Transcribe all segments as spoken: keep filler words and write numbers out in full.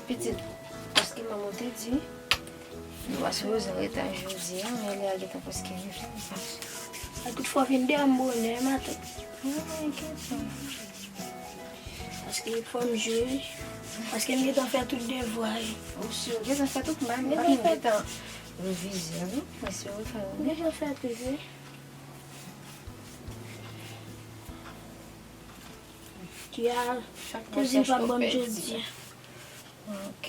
Pitit, paske manman te di, nou pa sipoze ret a jodi a, men lè a gentan prèske rive, m pa. A tout fwa vin deyò m bonè maten. Mwen, enkyèt pa. Paske fò m jwe, paske m gentan fè tout devwa yo. Ou si ou gentan fè tout, m pa, m pa gentan revize, wi. Mwen si ou fè, m gentan fè tout, wi. Ki a, te di l pa ban m jodi a. Ok.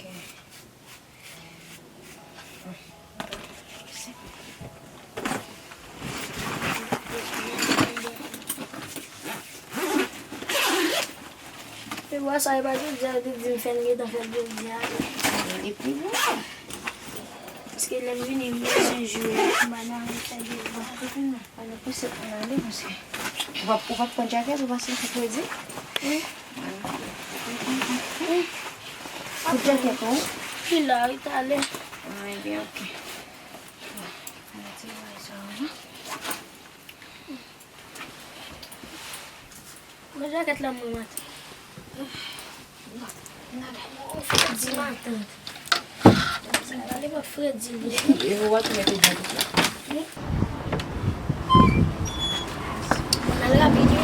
Te bwè sa, e pa jodi a, te di m fè l gentan fè l jodi a. Li pi bon. Paske lè m vini, m bezwen jwe, m pa nan anvi fè devwa. Ann pouse pou n ale, paske ou p ap, ou p ap pran djakèt, ou pa se kredi? Wi. Pou djakèt ou? Li la, wi, talè. Ah, ebyen, ok. Bon, ann retire bagay sa yo, non? Mwen jakèt la mwen maten. Fredi maten. Pale mwen fredi li. E ou pa tou mete byen tout la. Wi. Mwen al rapid wi.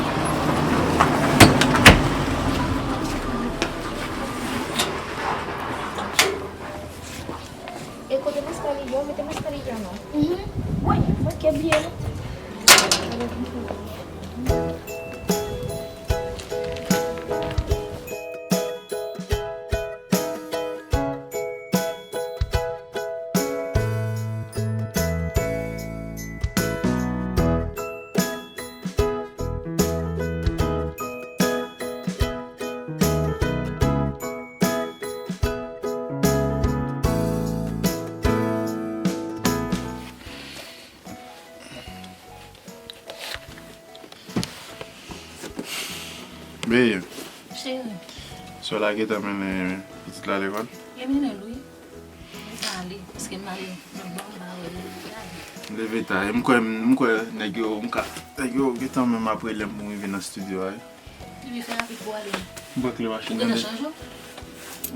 E kote mascarilla, ou mete mascarilla non? Mhm. Wi, mwen te bliye non. Bebe. Cheri. Sè w la gentan mennen pitit la lekòl? Li mennen l wi. Li pale, paske m ale nan bò, m pa wè li, li ale. M leve ta, e m kwè, m kwè nèg yo, m ka, nèg yo gentan menm ap rele m pou m rive nan estidyo a wi. Li fè rapid pou ale. M pran kle machin nan deja. Ou gentan chanje w?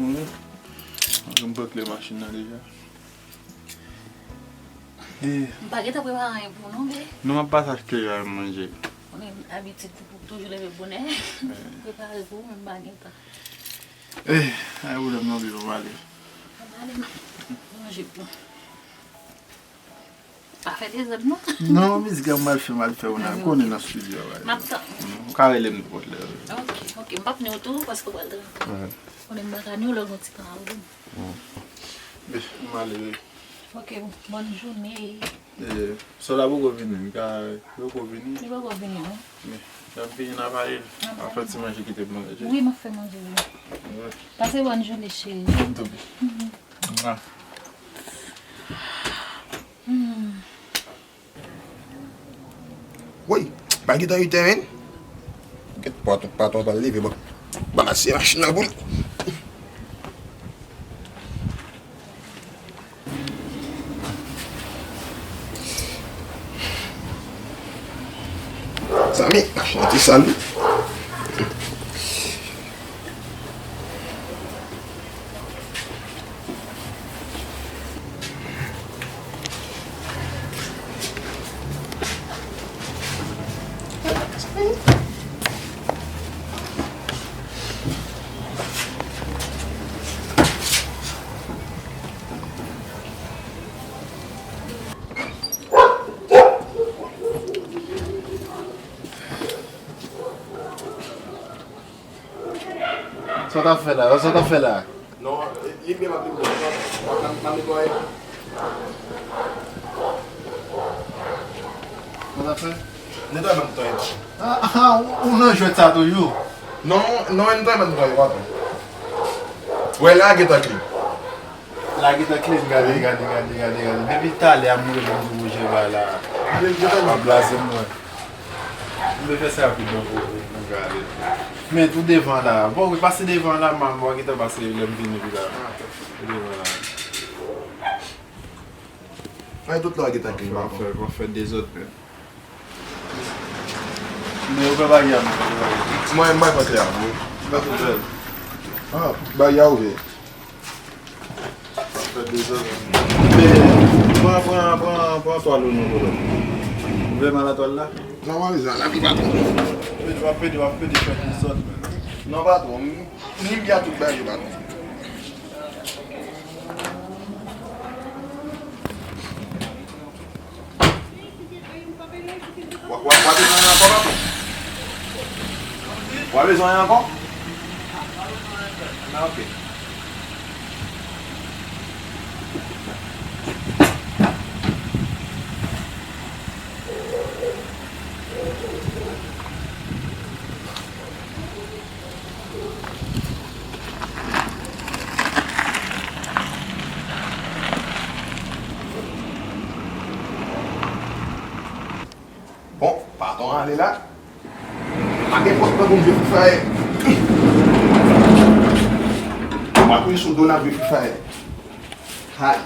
Wi. M pran kle machin nan deja. E. M pa gentan prepare anyen pou nou, men. Non, m ap pase achte yo a manje. Konnen abitid pou toujou leve bonè. Prepare pou ou, men m pa gentan. E, ay pwoblèm non, Bibo, m ale. M ale, manje pou. Pa fè dezòd non. Non, mizik la m al fè, m al fè, ou nan konnen nan estidyo a. M ap tann. Ou ka rele m nenpòt lè. Ok, ok, m p ap ni w tou, paske w pral travay. Konnen m pa ka ni w lè w gen ti tan avè m. Bebe, m ale wi. Ok, bòn jounen. E, sè w la poko vini, li ka, li poko vini. Li poko vini non. Men, lè m fini n a pale, a fè ti manje kite m manje. Wi, m ap fè manje wi. Pase bòn jounen cheri. Tanpri. Mwa. Woy, pa gentan uit è menm. Gèt patwon, patwon pral leve, bon. Ban m asiye machin nan pou li. Zanmi, machin nan te sal wi. Sa w t ap fè la? Sa w t ap fè la? Non, li byen m ap netwaye. M ap, m ap netwaye. Sa w t ap fè? Netwaye m ap netwaye. Ah, ah, ou, ou nan jwèt sa toujou? Non, non, netwaye m ap netwaye, patwon. Wè la, gentan clean. La gentan clean, gade, gade, gade, gade, gade. Depi talè a m rele m di w jeba la. Ap blaze mwen. M te fè sa rapid non pou, pou gade. Men tou devan la. Bon, wi, pase devan la, m, m va gentan pase lè m vini pi la. Tou devan la. Ay, tout la gentan clean, patwon. M ap fè, m ap fè dezòd, men. Men ou fè bagay a, mwen. Mwen, m pa fè klè a, mwen. M pa fè klè. Ah, bagay a ouvè. Fè dezòd. Pran, pran, pran, pran twal ou non, bro. Ou vle m al a twal la? Sa w ap fè la, pi patwon. Pede, w ap pede, w ap pede fè dezòd. Non, patwon, m, m gen tout bagay, patwon. W a, w a, w a bezwen anyen ankò, papa? W a bezwen anyen ankò? Ah, ok. Bon, patwon ale la. Pa gen pòt nan pou m jwe Free Fire. M ap jwe sou do n ap jwe Free Fire. Hay.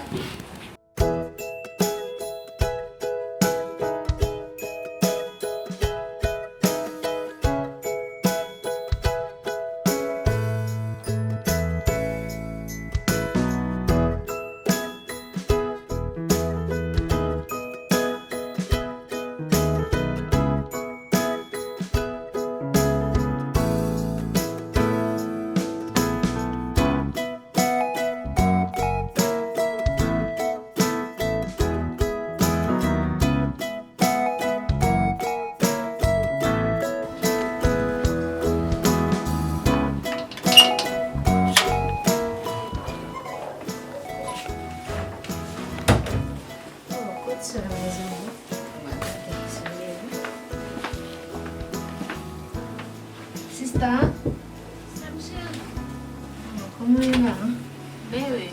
Oh, kot sè m, mezanmi? Mwen pa gen sè m, wi. Sista? Sè m cheri. Oh, kòman w ye la? Bebe.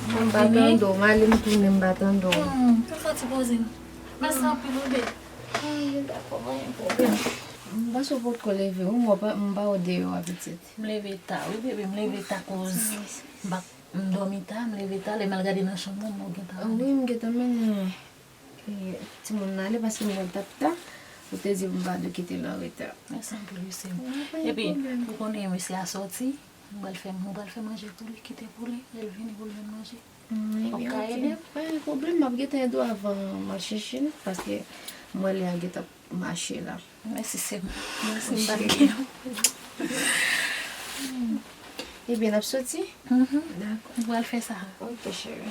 Mwen pa tande w, m ale m tounen, m pa tande w. Hmm, tou santi poze m. Mèsi anpil, wi, bebe. Ay, dakò, pa gen pwoblèm. M panse w potko leve, wi, m wè pa, m pa wè w deyò a, pitit. M leve ta, wi, bebe, m leve ta koz m pa M dòmi ta, m leve ta, lè m al gade nan chanm mwen, m wè w gentan ale. Wi, m gentan mennen, e, timoun nan ale paske m wè l t ap ta. Ou te di m pa dwe kite l anreta. Mèsi anpil, wi, sè m. Wi, pa gen pwoblèm. Epi, ou konnen, mesye a sòti, m pral fè, m pral fè manje pou li, kite pou li, lè l vini pou l jwenn manje. Wi, ok, ok. Pa gen pwoblèm, m ap gentan ede w avan m al chèche l, paske m wè lè a gentan mache la. Mèsi, sè m. Mèsi, m pa t gen. Ebyen, n ap soti? Mhm. Dakò. Nou pral fè sa. Ok, cheri.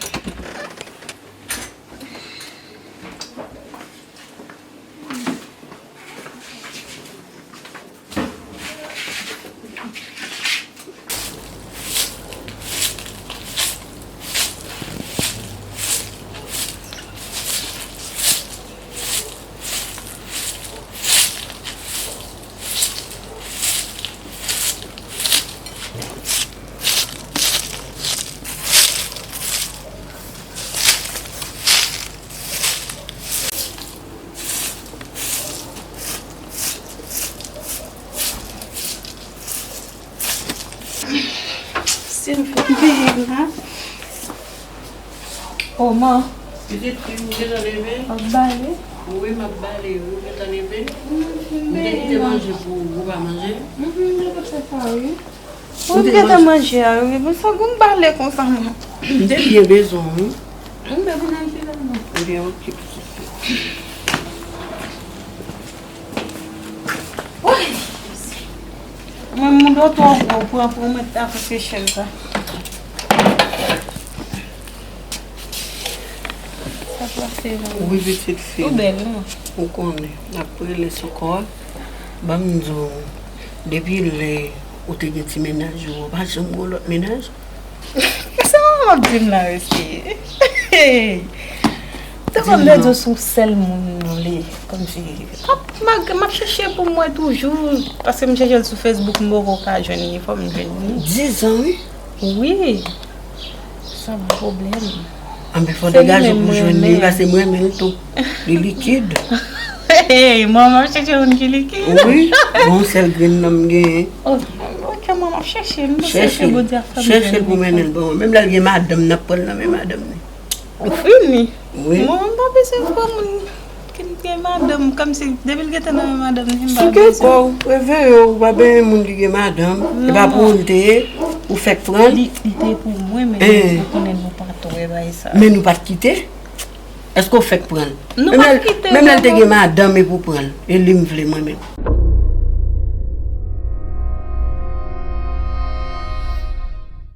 Silvouplè, la. Oman. Pitit fi m gentan leve? W ap bale? Wi, m ap bale, wi. Ou gentan leve? M te kite manje pou ou, ou pa manje? M te fè sa, wi. Ou gentan manje a, wi. Bon, sa gon bale konsa, mwen. M te byen bezwen w, wi. M te vin al file, non. Ebyen, ok, pitit fi. Mwen, moun do twò gwo, pran pou mwen ta koupe chèz la. Sa pase, mwen? Wi, pitit fi. Ou bèl, wi, mwen. Ou konnen, n ap rele sou kò a. Ban m di w, depi lè ou te gen ti mennaj ou, ou pa janm gen lòt mennaj? Sa w ap di m la, mesye? Hey! Te konn lè di w se yon sèl moun ou vle. Kòmsi, m ap, m ap, m ap chèche pou mwen toujou. Paske m chèche l sou Facebook, m poko ka jwenn li. Fò m jwenn li. Dizan, wi. Wi. Sa pwoblèm. Anben, fò degaje w pou jwenn li, paske m renmen l tou. Li likid. Hey, mwen, m ap chèche moun ki likid. Wi, bon, sèl grenn nan m genyen. Oh, ok, mwen, m ap chèche l. Chèche l. Chèche l pou mennen l ban mwen. Menm lè l gen madanm, n ap pran l nan men madanm li. Ou fini? Wi. Mwen, m pa bezwen pran moun ki gen madanm, kòmsi depi l gentan nan men madanm li, m pa bezwen. Souke kò w, reveye w, ou pa benyen moun ki gen madanm. E pa pou ou l te ye, ou fèk pran l. Li, li te pou mwen, men ou konnen nou pa twò Vre bagay sa. Men nou pa t kite. Èske w fèk pran l? Nou Menm pa lè- t kite, Menm lè l te non. Gen madanm e pou pran l. E li m vle mwen menm.